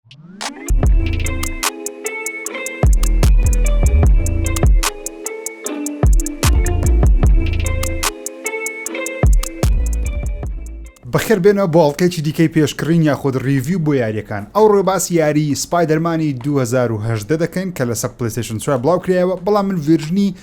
بەخێر بێنەوە بۆ ئەڵلقەیەکی دیکەی پێشکڕین یاخود review بۆ یاریەکان ئەوڕۆ باسی یاری سپایدەرمانی 2018 دەکەین کە لەسەر پلەیستەیشن 4 بڵاو کرایەوە بەڵام من version ی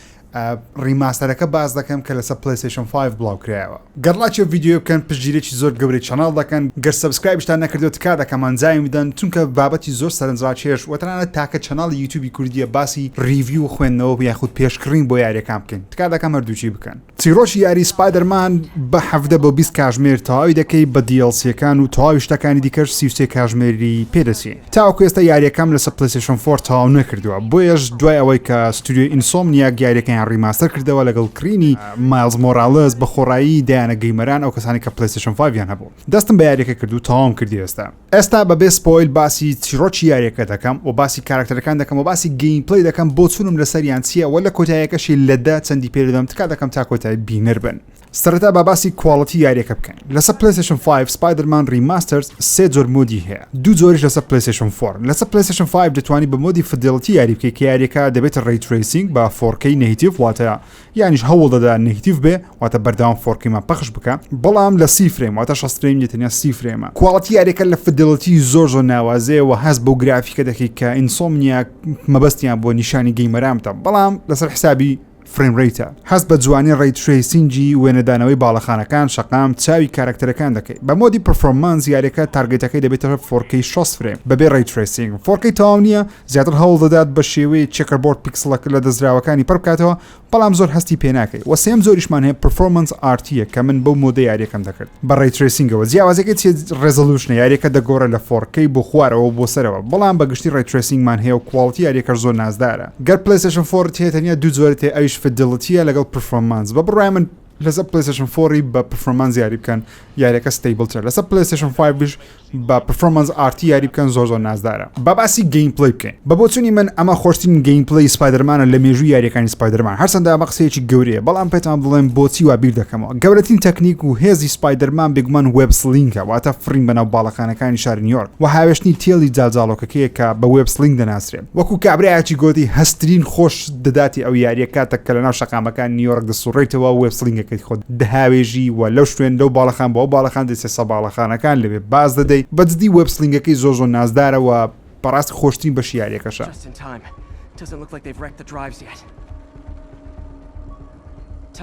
remaster ەکە باس دەکەم کە لەسەر پلەیستەیشن 5 بڵاو کرایەوە گەر ڵایکی ئەو ڤیدیۆیە بکەن پشتگیریی زۆر گەورەی channel دەکەن گەر subscribe یشتان نەکردووە تکا دەکەم ئەنجامی بدەن چونکە بابەتی زۆر سەرنجڕاکێش و تەنانەت تاکە channel ی یوتیوبی کوردیە باسی review و خوێندنەوە یاخود پێشکڕین بۆ یاریەکان بکەین تکا دەکەم هەردووکی بکەن. چیڕۆکی یاری سپایدەرمان بە 17 بۆ 20 کاژمێر تەواوی دەکەی بە DLC یەکان و تەواوی شتەکانی دیکەش 33 کاژمێری پێ دەچێ. تاوەکو ئێستا یاریەکەم لەسەر پلەیستەیشن four تەواو نەکردووە بۆیەش دوای ئەوەی کە ستودیۆی ئینسۆمنیاک یاریەکەیان remaster کردەوە لەگەڵ کڕینی مایڵز مۆرالس بە خۆڕایی دایانە gamer ان ئەو کەسانی کە پلەیستەیشن five یان هەبوو دەستم بە یاریەکە کرد و تەواوم کردی ئێستا ئێستا بەبێ spoil باسی چیڕۆکی یاریەکە دەکەم و باسی کارکتەرەکان دەکەم و باسی gameplay دەکەم بۆچوونم لەسەریان چییە وە لە کۆتایەکەشی لە دە چەندی پێ دەدەم تکا دەکەم تا کۆتایی بینەر بن. سەرەتا با باسی quality یاریەکە بکەین لەسەر پلەیستەیشن 5 سپایدەرمان Remastered سێ جۆر mode ی هەیە دوو جۆریش لەسەر پلەیستەیشن 4 لەسەر پلەیستەیشن 5 دەتوانی بە mode ی fidelity یاری بکەیت کە یاریەکە دەبێتە ray tracing بە 4K native واتە یانیش هەوڵ دەدا native بێ واتە بەردەوام 4K مان پەخش بکە بەڵام لە سی frame واتە 60 frame نیە تەنیا سی frame ە quality یاریەکە لە fidelity زۆر زۆر ناوازەیە و هەست بەو گرافیکە دەکەیت کە ئینسۆمنیاک مەبەستیان بۆ نیشانی gamer ان بتە بەڵام لەسەر حسابی frame rate ە. هەست بە جوانی ray tracing ی وێنەدانەوەی باڵەخانەکان، شەقام، چاوی کارەکتەرەکان دەکەی. بە mode ی performance یاریەکە target ەکەی دەبێتە 4K 60 frame بەبێ ray tracing. 4K تەواو نییە، زیاتر هەوڵ دەدات بە شێوەی checkerboard پیکسڵە لەدەستدراوەکانی پڕ بکاتەوە، بەڵام زۆر هەستی پێ ناکەی. وە سێیەم جۆریشمان هەیە performance RT یە کە من بەو mode ە یاریەکەم دەکرد. بە ray tracing ەوە. جیاوازیەکەی چیە resolution ە یاریەکە دەگۆڕێ لە 4K بۆ خوارەوە و بۆ سەرەوە بەڵام بە گشتی ray tracing مان هەیە و quality یاریەکەش زۆر نازدارە. گەر پلەیستەیشن four ت هەیە تەنیا دوو جۆرت هەیە ئەویش fidelity یە لەگەڵ performance بە بڕوای من لەسەر پلەیستەیشن four ی بە performance یاری بکەن یاریەکە stable ترە لەسەر پلەیستەیشن five یش بە performance RT یاری بکەن زۆر زۆر نازدارە. با باسی gameplay بکەین. بە بۆچونی من ئەمە خۆشترین gameplay سپایدەرمانە لە مێژووی یاریەکانی سپایدەرمان هەرچەندە ئەمە قسەیەکی گەورەیە بەڵام پێتان بڵێم بۆچی وا بیر دەکەمەوە گەورەترین تەکنیک و هێزی سپایدەرمان بێگومان web sling ە واتە فڕین بەناو باڵەخانەکانی شاری نیویۆرک و هاوێشتنی تێلی جاڵجاڵۆکەکەیە کە بە web sling دەناسرێ وەکو کابرایەکی گۆتی هەسترین خۆش دەداتی ئەو یاریە کاتەک کە لەناو شەقامەکان نیویۆرک دەسوڕێیتەوە web sling ەکەی خۆت دەهاوێژی و لەو شوێن لەو باڵەخان بۆ ئەو باڵەخان دەچێ سە باڵەخانەکان لەوێ باز دەدەی بە جدی web sling ەکەی زۆر زۆر نازدارە و بەڕاستی خۆشترین بەشی یاریەکەشە. Just in time. Doesn't look like they've wrecked the drives yet.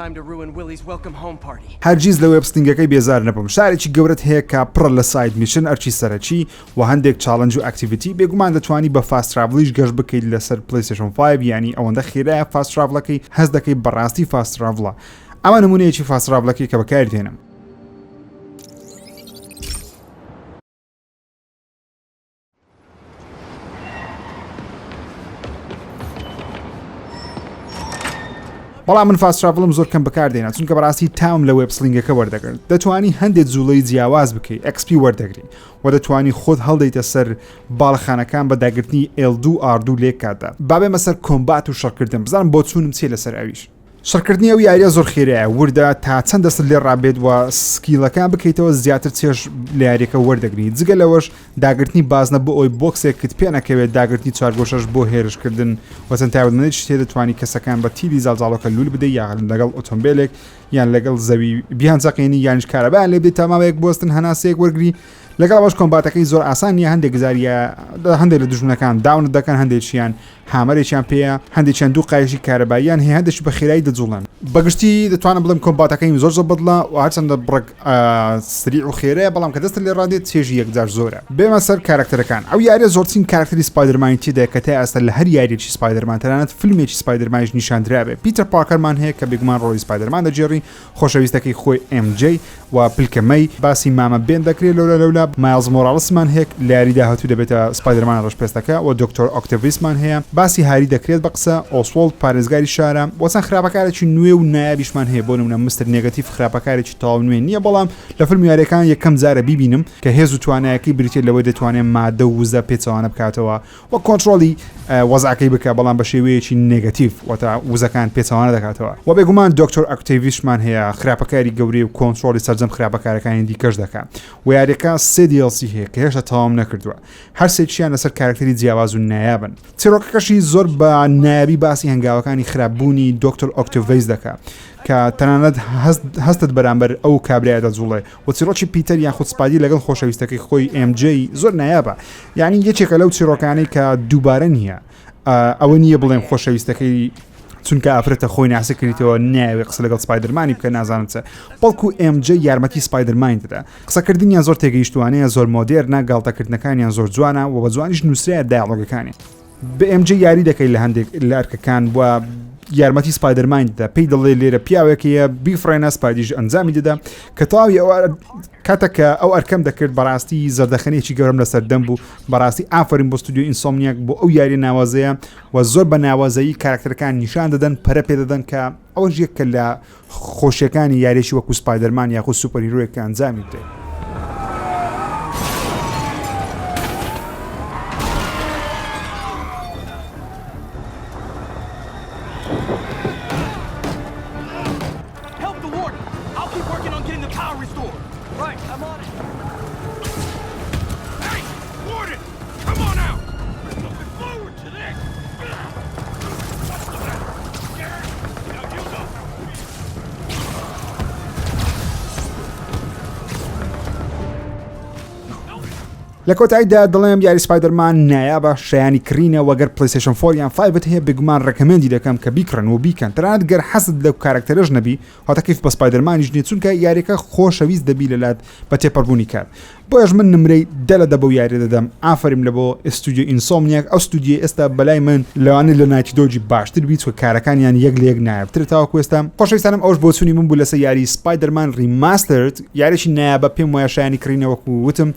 Time to ruin Willie's welcome home party. هەرگیز لە web sling ەکەی بێزار نەبووم شارێکی گەورەت هەیە کە پڕە لە side mission ئەرکی سەرەکی و هەندێک challenge و activity بێگومان دەتوانی بە fast travel یش گەشت بکەیت لەسەر پلەیستەیشن 5 یانی ئەوەندە خێرایە fast travel ەکەی هەست دەکەی بەڕاستی fast travel ە ئەمە نمونەیەکی fast travel ەکەی کە بەکاری دێنم. بەڵام من fast travel م زۆر کەم بەکاردێنا چونکە بەڕاستی تام لە web sling ەکە وەردەگرت دەتوانی هەندێک جوڵەی جیاواز بکەی XP وەردەگری و دەتوانی خۆت هەڵدەیتە سەر باڵەخانەکان بە داگرتنی L2 R2 لێک کاتدا با بێمە سەر combat و شەڕکردن بزانم بۆچوونم چیە لەسەر ئەویش. شەڕکردنی ئەو یاریە زۆر خێرایە وردە تا چەند دەستت لێ ڕابێت و skill ەکان بکەیتەوە زیاتر چێژ لە یاریەکە وەردەگری جگە لەوەش داگرتنی بازنە بۆ ئەوی بۆکسێکت پێ نەکەوێت داگرتنی چوارگۆشەش بۆ هێرشکردن و چەند تایبەتمەندێکی تێ دەتوانی کەسەکان بە تیلی زاڵزاڵۆکە لول بدەی یاخود لەگەڵ ئۆتۆمبیلێک یان لەگەڵ زەوی بیانچەقێنی یانیش کارەبایان لێ بدەیت تا ماوەیەک بوەستن هەناسەیەک وەرگری لەگەڵ ئەوەش combat ەکەی زۆر ئاسان نییە هەندێک جار هەندێک لە دوژمنەکان down ت دەکەن هەندێکیان hammer ێکیان پێیە هەندێکیان دوو قایشی کارەباییان هەیە هەندێکی بە خێرایی دەجوڵێن بەگشتی دەتوانم بڵێم combat ەکەی زۆر زۆر بەدڵە و هەرچەندە بڕێک سریع و خێرایە بەڵام کە دەستت لێ ڕادێت چێژی یەکجار زۆرە بێمە سەر کارکتەرەکان ئەو یاریە زۆرترین کارکتەری سپایدەرمانی تێدایە کە تا ئێستا لە هەر یاریەکی سپایدەرمان تەنانەت فیلمێکی سپایدەرمانیش نیشاندرابێ پیتەر پارکەرمان هەیە کە بێگومان ڕۆڵی سپایدەرمان دەگێڕی خۆشەویستەکەی خۆی ئێم جەی و پلکە مەی باسی مامە بێن دەکرێت لەولا لەولا مایڵز مۆراڵسمان هەیە لە یاری داهاتوو دەبێتە سپایدەرمانە ڕەشپێستەکە و دکتۆر ئۆکتەڤیسمان هەیە باسی هاری دەکرێت بە قسە ئۆسوۆڵد پارێزگاری شارە و چەند خراپەکارێکی نوێ و نایابیشمان هەیە بۆ نمونە مستەر نێگەتیڤ خراپەکارێکی تەواو نوێ نییە بەڵام لە فیلم و یاریەکان یەکەم جارە بیبینم کە هێز و توانایەکەی بریتیە لەوەی دەتوانێت مادە و وزە پێچەوانە بکاتەوە و کۆنترۆڵی وەزعەکەی بکە بەڵام بە شێوەیەکی negative واتە وزەکان پێچەوانە دەکاتەوە وە بێگومان دکتۆر ئەکتێڤیشمان هەیە خراپەکاری گەورەی و کۆنترۆڵی سەرجەم خراپەکارەکانی دیکەش دەکا و یاریەکە سێ DLC هەیە کە هێشتا تەواوم نەکردووە هەرسێکیان لەسەر کارکتەری جیاواز و نایابن چیرۆکەکەشی زۆر بە نایابی باسی هەنگاوەکانی خراپبوونی دکتۆر ئۆکتۆڤیس دەکا کە تەنانەت هەستت بەرامبەر ئەو کابرایە دەجوڵێ و چیرۆکی پیتەر یاخود سپایدی لەگەڵ خۆشەویستەکەی خۆی MJ زۆر نایابە یعنی یەکێکە لەو چیرۆکانەی کە دووبارە نییە ئەوە نییە بڵێم خۆشەویستەکەی چونکە ئافرەتە خۆی ناسک کردیتەوە ناوێ قسە لەگەڵ سپایدەرمانی بکە نازانم چە بەڵکو MJ یارمەتی سپایدەرمانی دەدا قسەکردنیان زۆر تێگەیشتوانەیە زۆر مۆدێرنە گاڵتەکردنەکانیان زۆر جوانە و بە جوانیش نووسرایە دایاڵۆگەکانی بە MJ یاری دەکەی لە هەندێک لە ئەرکەکان و یارمەتی سپایدەرمان دەدا پێی دەڵێ لێرە پیاوێک هەیە بیفڕێنە سپایدیش ئەنجامی دەدا کە تەواوی ئەو کاتە کە ئەو ئەرکەم دەکرد بەڕاستی زەردەخەنێکی گەورەم لەسەر دەم بوو بەڕاستی ئافرین بۆ ستودیو ئینسۆمنیاک بۆ ئەو یاری ناوازەیە و زۆر بە ناوازەیی کارکتەرەکان نیشان دەدەن پەرە پێ دەدەن کە ئەوەش یەکە لە خۆشیەکانی یاریی وەکو سپایدەرمان یاخود superhero ێک کە ئەنجامی بدەیت. لە کۆتاییدا دەڵێم یاری سپایدەرمان نایابە شایانی کڕینە وەگەر پلیسشن 4 یان 5 هەیە بێگومان recommend ی دەکەم کە بیکڕن و بیکەن تەنانەت گەر حەزت لەو کارکتەرەش نەبی هاتە کەیف بە سپایدەرمانیش نیە چونکە یاریەکە خۆشەویست دەبی لەلات بە تێپەڕبوونی کات بۆیەش من نمرەی دە لە دە بەو یاریە دەدەم ئافەریم لە بۆ ئستودیۆ ئینسۆمنیاک ئەو ستودیۆی ئێستا بەلای من لەوانەیە لە نایتی دۆگی باشتر بی چونکە کارەکانیان یەک لە یەک نایابترە تاوەکو ئێستا خۆشەویستانم ئەوش بۆچوونی من بوو لەسەر یاری سپایدەرمان Remastered یاریی نایابە پێم وایە شایانی کڕینە وەکو وتم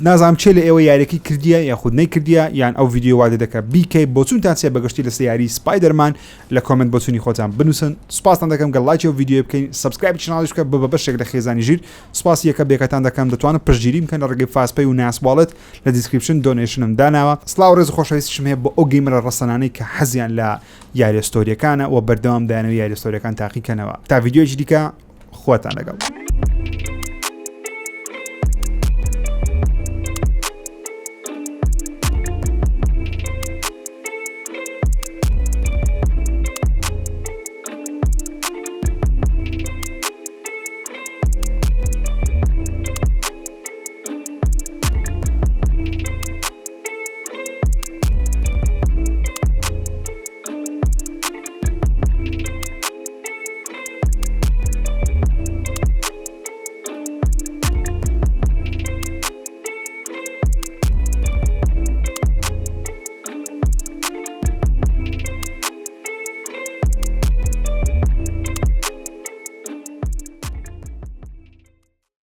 نازانم چێ لە ئێوە یاریەکەی کردیە یاخود نەیکردیە یان ئەو ڤیدیۆ وا دەکە بیکەی بۆچوونتان چیە بەگشتی لەسەر یاری سپایدەرمان لە comment بۆچوونی خۆتان بنووسن سوپاستان دەکەم گەر لایکی ئەو ڤیدیۆیە بکەین subscribe ی channel یش بکە ببە بەشێک لە خێزانی ژیر سوپاسی یەکە بێکەتان دەکەم دەتوانن پشتگیریم بکەن لە ڕێگەی FastPay و ناس Wallet لە description donation م داناوە سڵاو ڕێز و خۆشەویستیشم هەیە بۆ ئەو gamer ە ڕەسەنانەی کە حەزیان لە یاریە story یەکانە و بەردەوام دایانەوە یاریە story یەکان تاقیکەنەوە تا ڤیدیۆیەکی دیکە خواتان لەگەڵ.